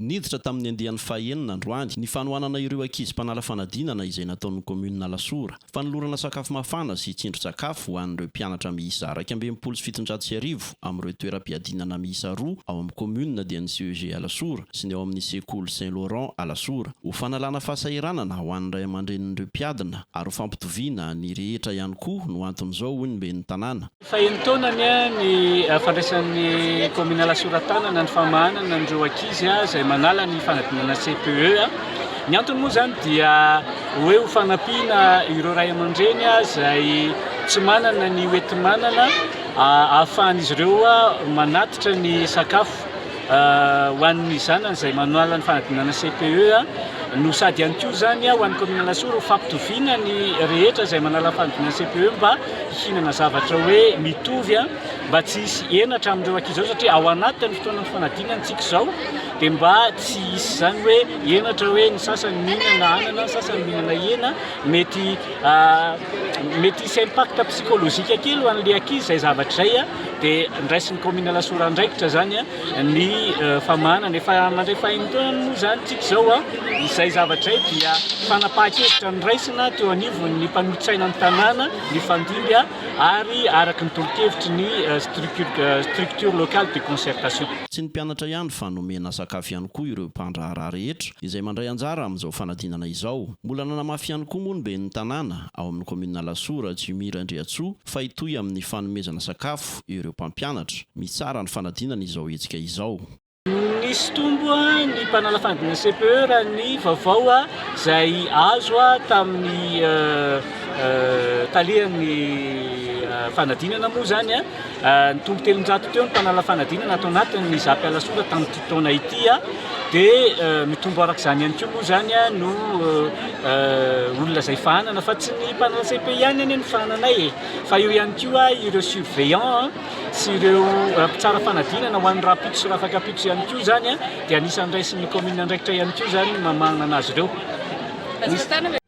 Niditra tamin'ny andiany fahenina androany ny fanohanana ireo ankizy mpanala fanadinana izay nataon'ny kaominina Alasora. Fanolorana sakafo mafana sy tsindrin-tsakafo ho an'ireo mpianatra miisa 1761 amin'ireo toeram-piadinana miisa roa ao amin'ny kaominina dia ny CEG Alasora sy ny ao amin'ny sekoly Saint Laurent Alasora. Ho fanalana fahasahiranana ho an'ny ray aman-drenin'ireo mpiadina ary ho fampitoviana ny rehetra ihany koa no anton'izao hoy ny ben'ny tanàna. Fahenin-taonany ny fandraisan'ny kaominina Alasora tanana ny famahanana an'ireo ankizy izay manala ny fanadinana CPE. Ny antony moa izany dia hoe ho fanampiana ireo ray aman-dreny izay tsy manana ny hoenti-manana ahafahan'izy ireo manatitra ny sakafo ho an'ny zanany izay manala ny fanadinana CPE no sady ihany koa izany ho an'ny kaominina Alasora ho fampitoviana ny rehetra izay manala fanadinana CPE mba hihinana zavatra hoe mitovy mba tsy hisy henatra amin'ireo ankizy ireo satria ao anatin'ny fotoanan'ny fanadinana isika izao dia mba tsy hisy izany hoe henatra hoe ny sasany mihinana anana, ny sasany mihinana hena, mety mety hisy impact psychologique kely ho an'ilay ankizy izay zavatra izay dia ndraisin'ny kaominina Alasora andraikitra izany ny famahanana. Efa mandray fahenin-taonany moa izany tsika izao, izay zavatra izay dia fanapahan-kevitra noraisina teo anivon'ny mpanolotsaina ny tanàna nifandimby ary araka ny tolo-kevitry ny structure locale de concertation. Tsy ny mpianatra ihany fa nomena sakafo ihany koa ireo mpandraharaha rehetra izay mandray anjara amin'izao fanadinana izao. Mbola nanamafy ihany koa moa ny ben'ny tanàna ao amin'ny kaominina Alasora, Jimmy Randriantsoa, fa hitohy amin'ny fanomezana sakafo ireo mpampianatra. Mitsara ny fanadinana izao hetsika izao. Nisy tombo ny mpanala fanadinana CPE raha ny vaovao izay azo tamin'ny talehan'ny fanadinana moa izany. Nitombo 300 teo ny mpanala fanadinana ato anatin'ny ZAP Alasora tamin'ity taona ity dia mitombo araka izany ihany koa moa izany no olona izay fahanana fa tsy ny mpanala CPE ihany anie no fahananay e, fa eo ihany koa ireo surveillant sy ireo mpitsara fanadinana ho an'ny rahampitso sy rahafakampitso ihany koa izany dia anisan'ny raisin'ny kaominina andraikitra ihany koa izany ny mamahanana azy ireo.